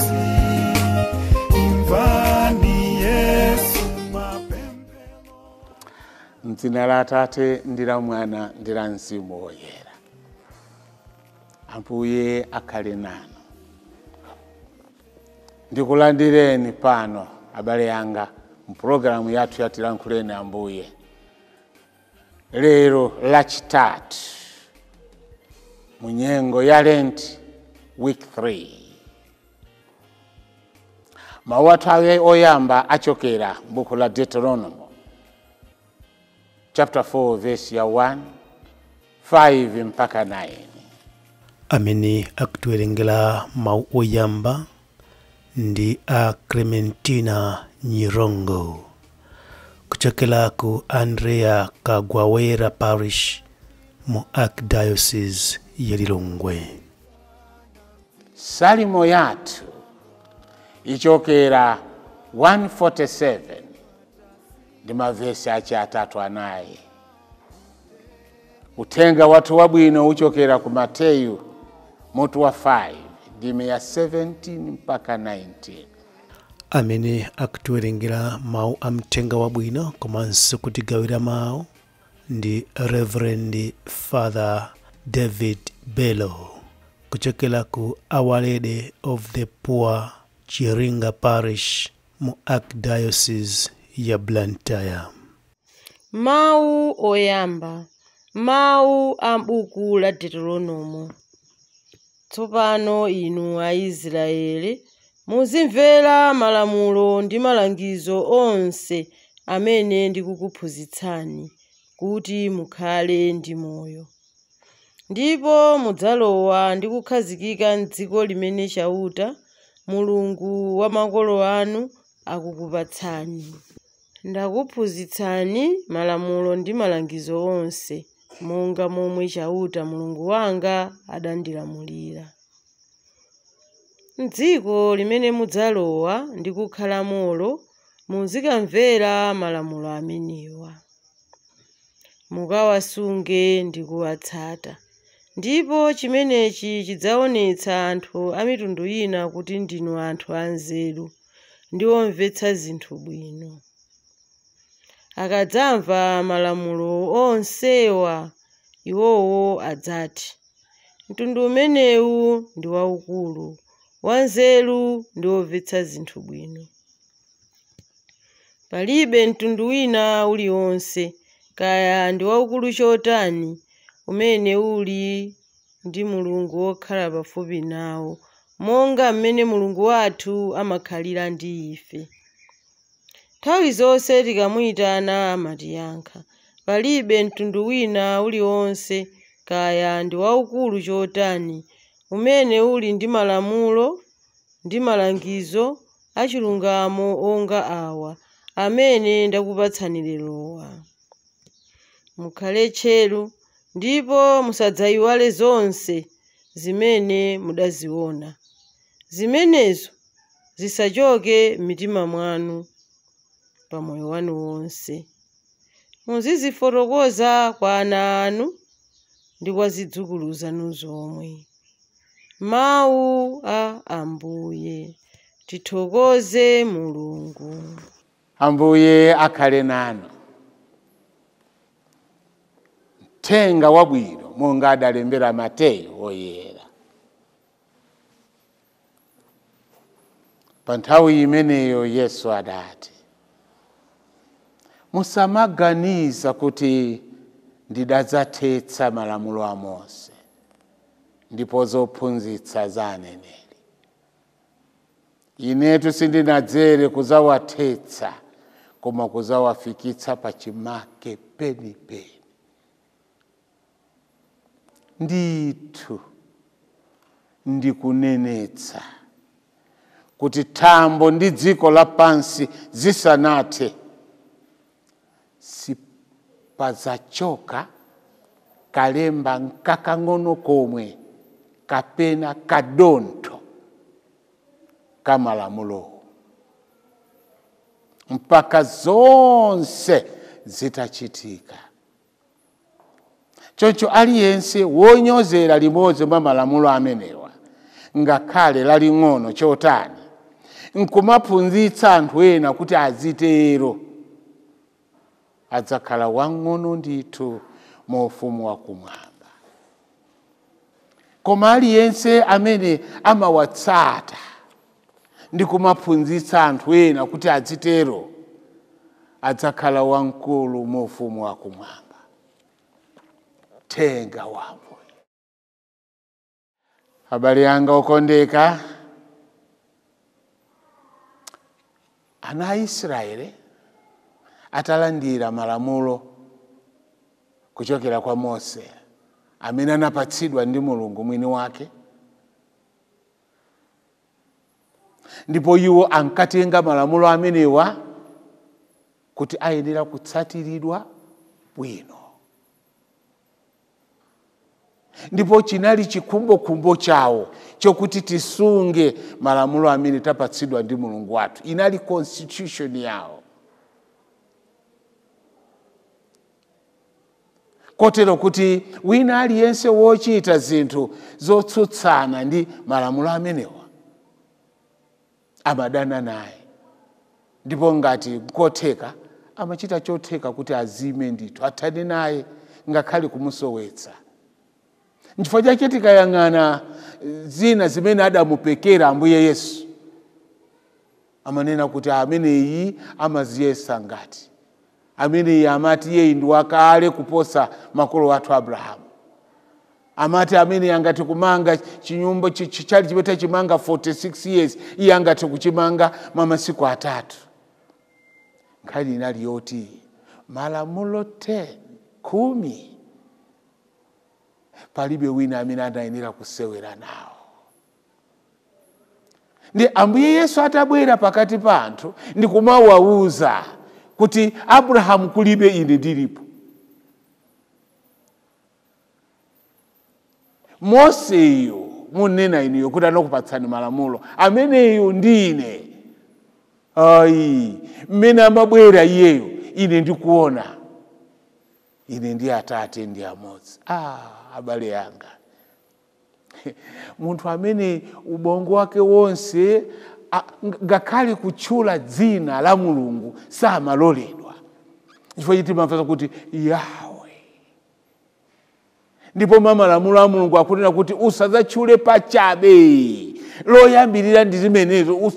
pansi, imvani Yesu mapemphero. Mdzina la Atate ndi la Mwana ndi la Mzimu Woyera. Ambuye akhale nanu. Ndikulandireni pano abale anga mpulogalamu yathu ya Tilankhuleni Ambuye lero lachitatu munyengo ya Lent week 3. Mawu athu oyamba achokera m'buku la Deuteronomy chapter 4 verse ya 1 5 mpaka 9. Amene akutiwerengera mawu oyamba ndi a Clementina Nyirongo kuchokera ku Andrea Kagwawera Parish mu Archdiocese ya Lilongwe. Salimo yathu ichokera 147 ndi mavesi achi 3 4. Uthenga wathu wabwino uchokera ku Mateyu mutu wa 5 ndime ya 17 mpaka 19. Amene akutiwerengera mawu a mthenga wabwino komanso kutigawira mawu ndi Reverend Father David Bello kuchokera ku Our Lady of the Poor Chiringa Parish mu Archdiocese ya Blantyre. Mawu oyamba, mawu a m'buku la Deuteronomo. Tsopano inu Aisraeli, muzimvera malamulo ndi malangizo onse amene ndikukuphunzitsani kuti mukhale ndi moyo. Ndipo mudzalowa ndi kukhazikika m'dziko limene Chauta, Mulungu wa makolo anu, akukupatsani. Ndakuphunzitsani malamulo ndi malangizo onse, monga momwe Chauta Mulungu wanga adandilamulira. M'dziko limene mudzalowa ndi kukhalamolo, muzikamvera malamulo amenewa. Mukawasunge ndi kuwatsata. Ndipo chimenechi chidzaonetsa anthu a mitundu ina kuti ndinu anthu anzeru ndi omvetsa zinthu bwino. Akadzamva malamulo onsewa, iwowo adzati, mtundu umenewu ndi waukulu, wanzeru ndi womvetsa zinthu bwino. Palibe mtundu wina uliwonse, kaya ndi waukulu chotani, umene uli ndi Mulungu wokhala pafupi nawo, monga mmene Mulungu wathu amakhalira ndi ife. Nthawi zonse tikamuyitana amatiyankha. Palibe mtundu wina uliwonse, kaya ndi waukulu chotani, umene uli ndi malamulo ndi malangizo achilungamo onga awa amene ndakupatsani lerowa. Mukhale tcheru ndipo musadzayiwale zonse zimene mudaziona. Zimenezo zisachoke m'mitima mwanu pamoyo wanu wonse. Muzizifotokoza kwa ana anu ndi kwa zidzukulu zanu zomwe. Mawu a Ambuye. Tithokoze Mulungu. Ambuye akhale nanu. Mthenga wabwino monga adalembera Mateyu woyera. Pa nthawi imeneyo Yesu adati, musamaganiza kuti ndidadzathetsa malamulo a Mose ndipo zophunzitsa za aneneri. Inetu sindinadzere kudzawathetsa, koma kudzawafikitsa pachimake penipeni. Ndithu ndikunenetsa kuti thambo ndi dziko lapansi zisanathe, sipadzachoka kalemba nkakang'ono komwe kapena kadontho kamalamulo mpaka zonse zitachitika. Choncho aliyense wonyozera limodzi mwa malamulo amenewa, ngakhale laling'ono chotani, nkumaphunzitsa anthu ena kuti azitero, adzakhala wang'ono ndithu mu ufumu wakumwamba. Koma aliyense amene amawatsata ndi kumaphunzitsa anthu ena kuti azitero, adzakhala wamkulu mu ufumu wakumwamba. Thenga wa Ambuye. Abale anga okondeka, ana a Israeli atalandira malamulo kuchokera kwa Mose amene anapatsidwa ndi Mulungu mwini wake, ndipo iwo ankatenga malamulo amenewa kuti ayenera kutsatiridwa bwino, ndipo chinali chikhumbokhumbo chawo chokuti tisunge malamulo amene tapatsidwa ndi Mulungu wathu. Inali constitution yawo, kotero kuti wina aliyense wochita zinthu zotsutsana ndi malamulo amenewa amadana naye, ndipo ngati kotheka amachita chotheka kuti azime ndithu, athane naye ngakhale kumusowetsa. Nchifukwa chake tikayang'ana zina zimene adamupekera Ambuye Yesu, amanena kuti ameneyi amaziyesa ngati ameneyi amati iyeyi ndi wakale kuposa makolo athu Abrahamu, amati amene angati kumanga chinyumba chali chimene chimanga 46 years, iye angati kuchimanga mamasiku 3. Nkhani inali yoti malamulo 10 10 palibe wina amene anayenera kusewera nawo. Ndi Ambuye Yesu atabwera pakati pa anthu ndi kumawawuza kuti Abrahamu kulibe, ine ndilipo. Moseyo munena inuyo kuti anakupatsani malamulo, ameneyo ndine. Ayi, mmene amabwera iyeyo ine ndikuona, ine ndi Atate ndi amodzi. Abale anga, munthu amene ubongo wake wonse ngakhale kutchula dzina la Mulungu samaloledwa, chifukwa chiti timamva kuti Yahweh, ndipo malamulo a Mulungu akunena kuti usadzatchule pachabe, loyambirira ndi zimenezo,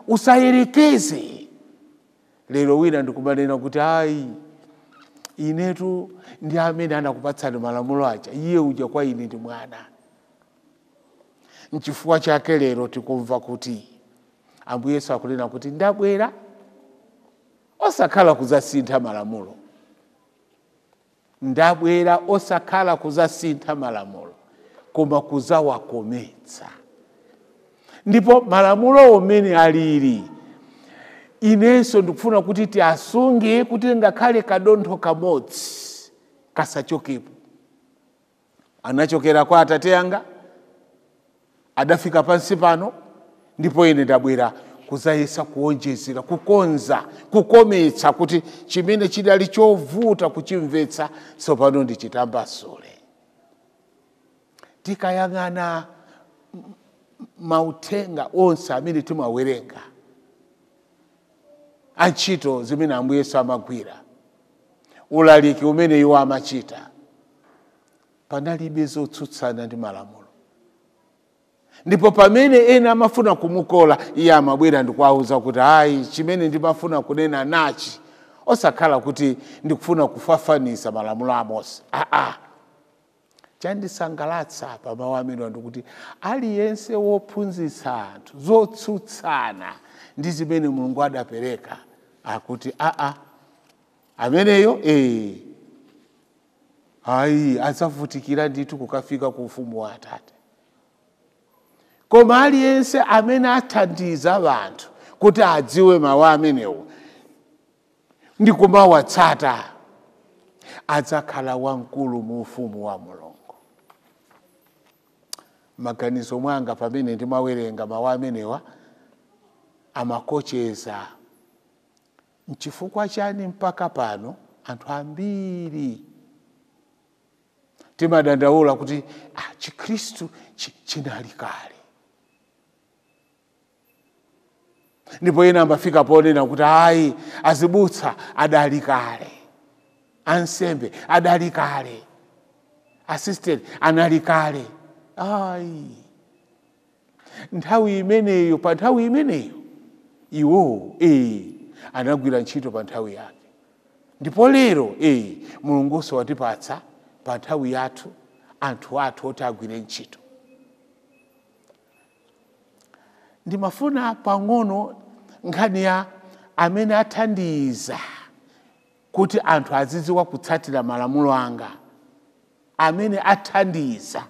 usayerekeze. Lero wina ndikumanena kuti ayi, inetu ndi amene anakupatsani malamulo aja, iye uja kwa ine ndi mwana. Nchifukwa chake lero tikumva kuti Ambuye Yesu akunena kuti ndabwera osakhala kudzasintha malamulo, ndabwera osakhala kudzasintha malamulo, koma kudzawakometsa. Ndipo malamulo omene alili, inenso ndikufuna kuti tiasunge kuti ngakhale kadontho kamodzi kasachokepo. Anachokera kwa Atate anga, adafika pansi pano, ndipo ine ndabwera kuzayesa kuonjezera, kukonza, kukometsa kuti chimene chidali chovuta kuchimvetsa tsopano ndichitambasule. Tikayang'ana mauthenga onse amene timawerenga, antchito zimene Ambuye Yesu amagwira, ulaliki umene iwo amachita, panalibe zotsutsana ndi malamulo. Ndipo pamene ena amafuna kumukola, iye amabwera ndikuwauza kuti ayi, chimene ndimafuna kunena nachi, osakhala kuti ndikufuna kufafanisa malamulo a Mose. Chandisangalatsa pa mawu amene ndikuti aliyense wophunzitsa anthu zotsutsana ndi zimene Mulungu adapereka, akuti ameneyo ayi adzavutikira ndithu kukafika ku ufumu wa Atate. Koma aliyense amene athandiza anthu kuti adziwe mawu amenewo ndi kumawatsata, adzakhala wamkulu mu ufumu wa Mulungu. Maganizo mwanga pamene ndimawerenga mawu amenewa amakocheza, nchifukwa chani mpaka pano anthu ambiri timadandaula kuti Chikhristu chinali kale. Ndipo ena amafika ponena kuti ayi, azibutsa adali kale, ansembe adali kale, assistant anali kale. Ayi, nthawi imeneyo, pa nthawi imeneyo iwo anagwira ntchito pa nthawi yake. Ndipo lero Mulunguso watipatsa pa nthawi yathu anthu athu oti agwire ntchito. Ndimafuna pang'ono nkhani ya amene athandiza kuti anthu azidziwa kutsatira malamulo anga, amene athandiza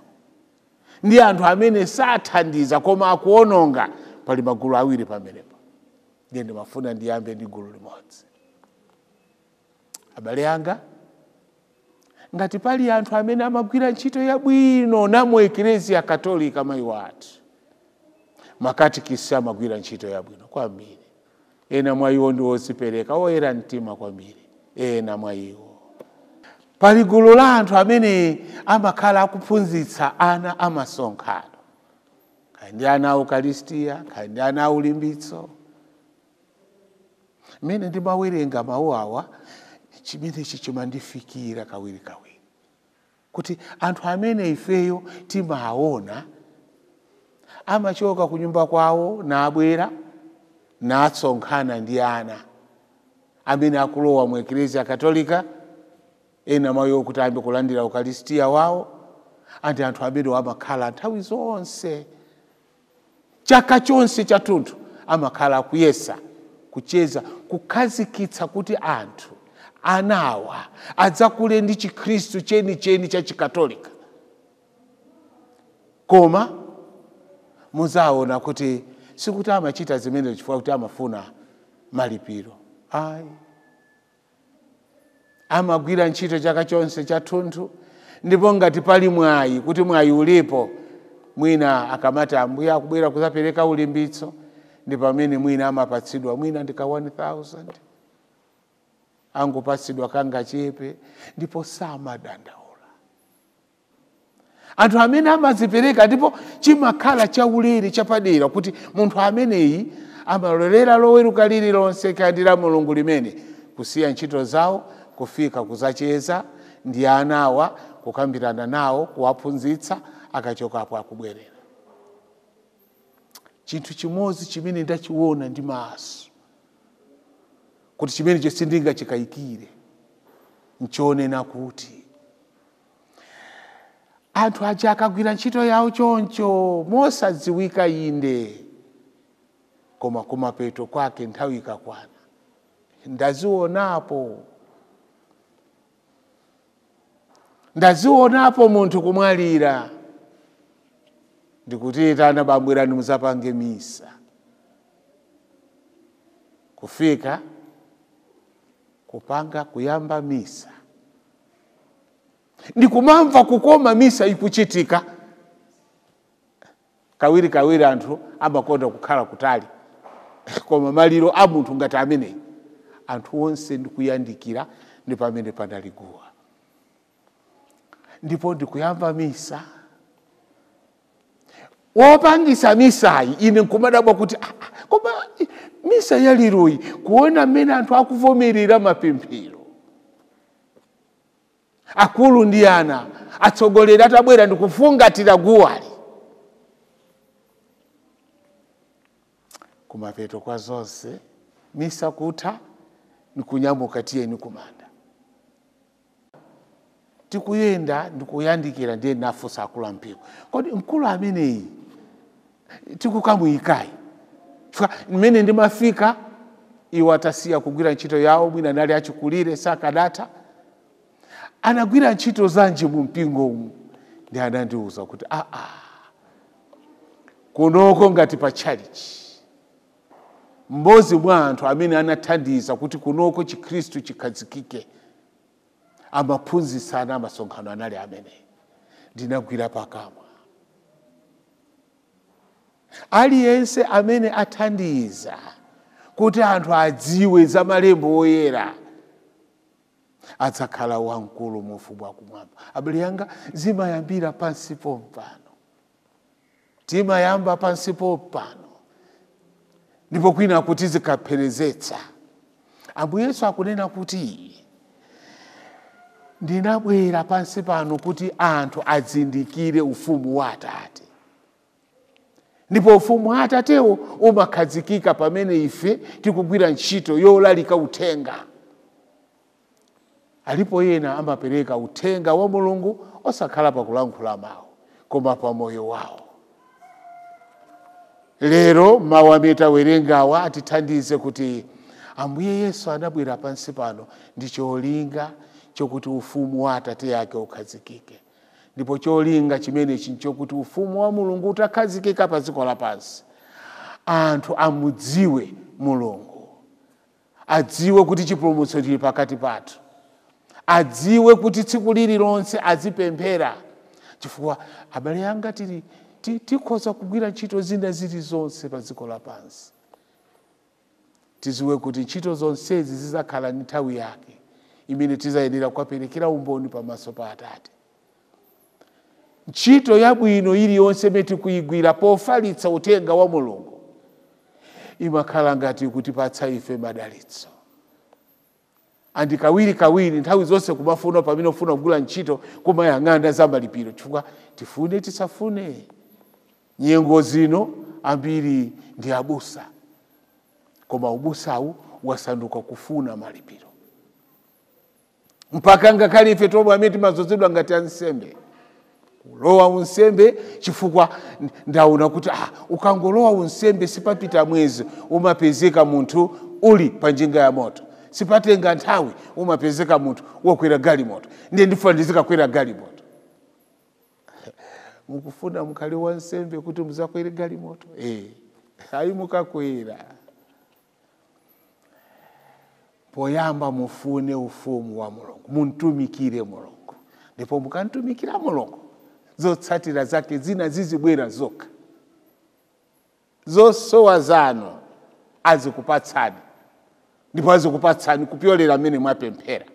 ndi anthu amene sathandiza koma akuononga. Pali magulu awiri pamenepo. Ndiye ndimafuna ndiyambe ndi gulu limodzi. Abale anga, ngati pali anthu amene amagwira ntchito yabwino namo Eklezia Katolika, mayi wathu makatikisi amagwira ntchito yabwino kwambiri. Ena mwa iwo ndi odzipereka, oyera mtima kwambiri. Ena mwa iwo. Pali gulu la anthu amene amakhala akuphunzitsa ana amasonkhano, kaya ndi ana a Ukaristiya, kaya ndi ana a ulimbitso. Mmene ndimawerenga mawu awa, chimenechi chimandifikira kawirikawiri, kuti anthu amene ifeyo timaona amachoka kunyumba kwawo nabwera natsonkhana ndi ana amene akulowa mu Eklezia Katolika, ena mwa iwo kuti ayambe kulandira Ukaristiya wawo. Andi anthu amene amakhala nthawi zonse, chaka chonse chathunthu, amakhala akuyesa kucheza, kukhazikitsa kuti anthu anawa adzakule ndi chikhristu chenicheni cha Chikatolika. Koma muzaona kuti sikuti amachita zimenezo chifukwa kuti amafuna malipiro. Ayi, amagwira ntchito chaka chonse chathunthu. Ndipo ngati pali mwayi, kuti mwayi ulipo, mwina akamati ambuye akubwera kuzapereka ulimbitso, ndi pamene mwina amapatsidwa mwina ndika 1000, angopatsidwa kangachepe, ndipo samadandaula. Anthu amene amazipereka, ndipo chimakhala chaulere chapadera kuti munthu ameneyi amalolera loweruka lililonse kandi la Mulungu limene kusiya ntchito zawo kufika kuzacheza ndi anawa, kukambirana nawo, kuwaphunzitsa, akachokapo akubwerera. Chinthu chimodzi chimene ndachiona ndi maso kuti chimenecho sindingachikayikire, nchonena kuti anthu aja akagwira ntchito yawo choncho mosadziwika, inde, koma kumapeto kwake nthawi ikakwana, ndazionapo munthu kumwalira ndikutiyitana, bambwerani muzapange misa, kufika kupanga kuyamba misa, ndikumamva kukoma misa ikuchitika. Kawiri kawiri anthu amakonda kukhala kutali, koma maliro a munthu ngati ameneyi anthu onse ndikuyandikira, ndi pamene panali guwa, ndipo ndikuyamba misa. Wopangisa misayi ine nkumadabwa kuti koma misa yaliroyi, kuona mmene anthu akuvomerera mapemphero, akulu ndi ana, atsogoleri atabwera ndikufungatira guwali. Kumapeto kwa zonse misa kutha, nikunyamuka tiyeni kumanda. Tikuyenda ndikuyandikira, ndiye nafunsa akulu ampingo, kodi mkulu ameneyi tikukamuyikayi? Mmene ndimafika iwo atasiya kugwira ntchito yawo, mwina anali achikulire sakadatha, anagwira ntchito zanji mu mpingo umu? Ndi anandiwuza kuti kunoko ngati pa chalichi, mmodzi mwa anthu amene anathandiza kuti kunoko chikhristu chikhazikike, amaphunzitsana amasonkhano anali amene. Ndinagwira pakamwa. Aliyense amene athandiza kuti anthu adziwe za malembo oyera adzakhala wamkulu mu ufumu wakumwamba. Abale yanga, zimayambira pansi pompano, timayamba pansi pompano. Ndipo kwina kuti zikapherezetsa. Ambuye Yesu akunena kuti ndinabwera pansi pano kuti anthu azindikire ufumu wa Atate. Ndipo ufumu wa Atatewo umakhazikika pamene ife tikugwira ntchito yolalika uthenga. Alipo ena amapereka uthenga wa Mulungu osakhala pakulankhula mawu, koma pa moyo wawo. Lero mawu amene tawerengawa atithandize kuti Ambuye Yesu anabwera pansi pano ndi cholinga chokuti ufumu wa Atate ake ukhazikike. Ndipo cholinga chimenechi nchokuti ufumu wa Mulungu utakhazikika pa dziko lapansi, anthu amudziwe Mulungu, adziwe kuti chipulumutso chili pakati pathu, adziwe kuti tsiku lililonse azipemphera. Chifukwa abale anga tikhoza kugwira ntchito zina zilizonse pa dziko lapansi, tiziwe kuti ntchito zonsezi zizakhala ndi nthawi yake imene tizayenera kukaperekera umboni pamaso pa Atate. Ntchito yabwino iliyonse imene tikuyigwira pofalitsa uthenga wa Mulungu imakhala ngati kutipatsa ife madalitso. Andi kawiri nthawi zonse kumafuna pamene ufuna kugula ntchito kumayang'ana za malipiro, chifukwa tifune tisafune nyengo zino ambiri ndi abusa, koma ubusawu wasanduka kufuna malipiro. Mpaka ngakhale ife tomwe amene timadzozedwa ngati ansembe kulowa unsembe, chifukwa ndaona kuti ukangolowa unsembe sipapita mwezi umapezeka munthu uli pa njinga ya moto, sipatenga nthawi umapezeka munthu wokwera galimoto. Ndiye ndifuna ndizikakwera galimoto. Mukufuna mukhale wansembe kuti muzakwere galimoto? Ayi, mukakwera. Poyamba mufune ufumu wa Mulungu, muntumikire Mulungu, ndipo mukantumikira Mulungu zotsatira zake zina zizibwera zokha. Zosowa zanu azikupatsani, ndipo azikupatsani kupyolera mmene mwapemphera.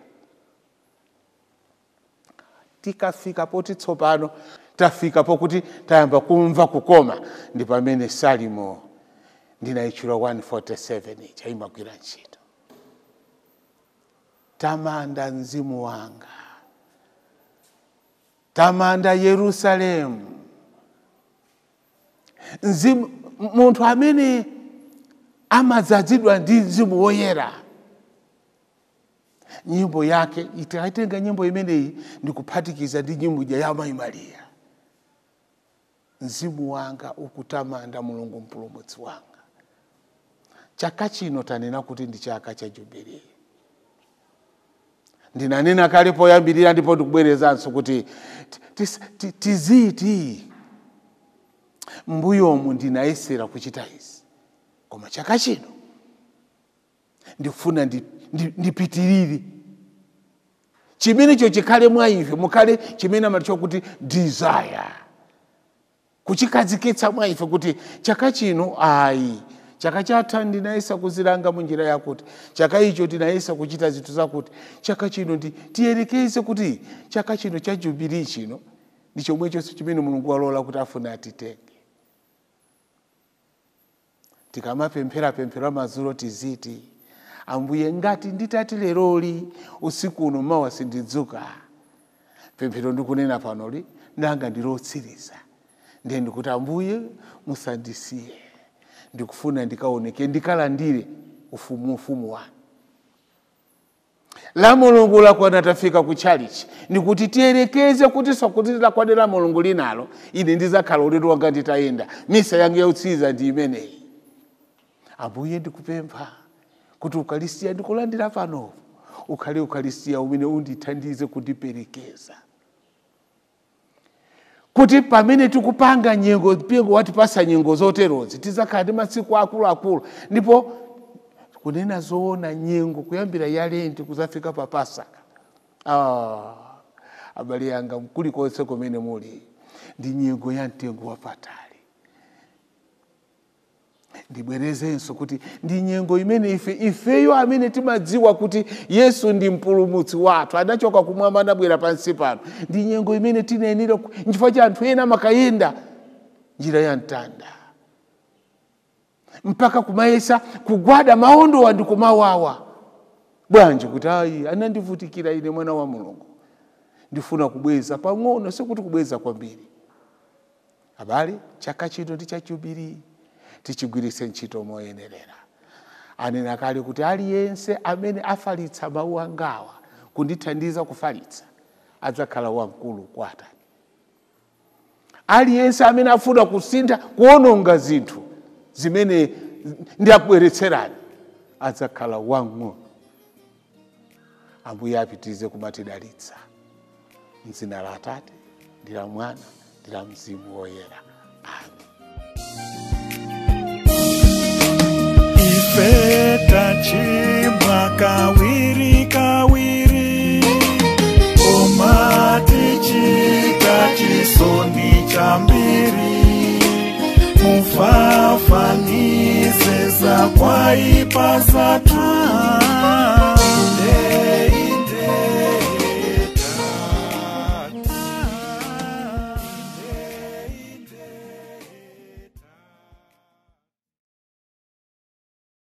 Tikafika poti tsopano tafika pokuti tayamba kumva kukoma, ndi pamene Salimo ndinayitchula 147 ija imagwira ntchito. Tamanda mzimu wanga, tamanda Yerusalemu. Mzimu, munthu amene amadzazidwa ndi mzimu woyera, nyimbo yake itaitenga nyimbo imeneyi ndikuphatikiza ndi nyimbo ija ya Mayi Mariya. Mzimu wanga ukutamanda Mulungu mpulumutsi wanga. Chaka chino tanena kuti ndi chaka cha jubilee. Ndinanena kale poyambirira ndipo ndikubwerezanso kuti tiziti mbuyomu ndinayesera kuchita izi, koma chaka chino ndikufuna ndipitirire chimenecho chikhale mwa ife, mukhale chimene amati kuti desire, kuchikhazikitsa mwa ife kuti chaka chino ayi, chaka chatha ndinayesa kuzilanga munjira yakuti, chaka icho ndinayesa kuchita zinthu zakuti, chaka chino tiyerekeze kuti chaka chino cha jubilee chino ndi chomwechonso chimene Mulungu walola kuti afuna atitenge. Tikamapemphera pemphero madzulo tiziti, Ambuye ngati nditati leroli usiku uno mawa sindidzuka, pemphero ndikunena panoli ndanga ndilotsiriza, ndiye ndikuti Ambuye musandisiye, ndikufuna ndikaoneke ndikalandire ufumu wanu. La Mulungu lakwana tafika ku chalichi, ndikuti tiyerekeze kuti sokuti lakwane la Mulungu linalo, ine ndizakhala ulendo wanga nditayenda, misa yangu yautsiriza ndi imeneyi. Ambuye ndikupempha kuti ukalistiya ndikulandira pano ukhale ukalistiya umene undithandize kundiperekeza, kuti pamene tikupanga nyengo, mpingo watipasa nyengo zoterozi, tizakhala ndi masiku akuluakulu. Ndipo kunena zoona, nyengo kuyambira ya Lenti kuzafika pa Pasaka, abale yanga kulikonse kumene muli, ndi nyengo ya mtengo wapatali. Ndibwerezenso kuti ndi nyengo imene ifeyo amene timadziwa kuti Yesu ndi mpulumutsi wathu, adachoka kumwamba anabwera pansi pano, ndi nyengo imene tinayenera nchifukwa cha anthu ena amakayenda njira ya mtanda. Mpaka kumayesa kugwada maondowa ndi kumawawa. Bwanji kuti ayi anandivutikira ine mwana wa Mulungu, ndifuna kubweza pang'ono, sikuti kubweza kwambiri. Abale, chaka chino ndi cha jubilee, tichigwiritse ntchito moyenerera. Anena kale kuti aliyense amene afalitsa mawu angawa kundithandiza kufalitsa adzakhala wamkulu kwa Atate. Aliyense amene afuna kusintha, kuononga zinthu zimene ndiyakubweretserani adzakhala wamng'ono. Ambuye apitirize kumatidalitsa mdzina la Atate ndi la Mwana ndi la Mzimu Woyera. Amen. Ife tachimwa kawiri kawiri, koma tichita chisoni chambiri, mufafanise zakwaipa zathu.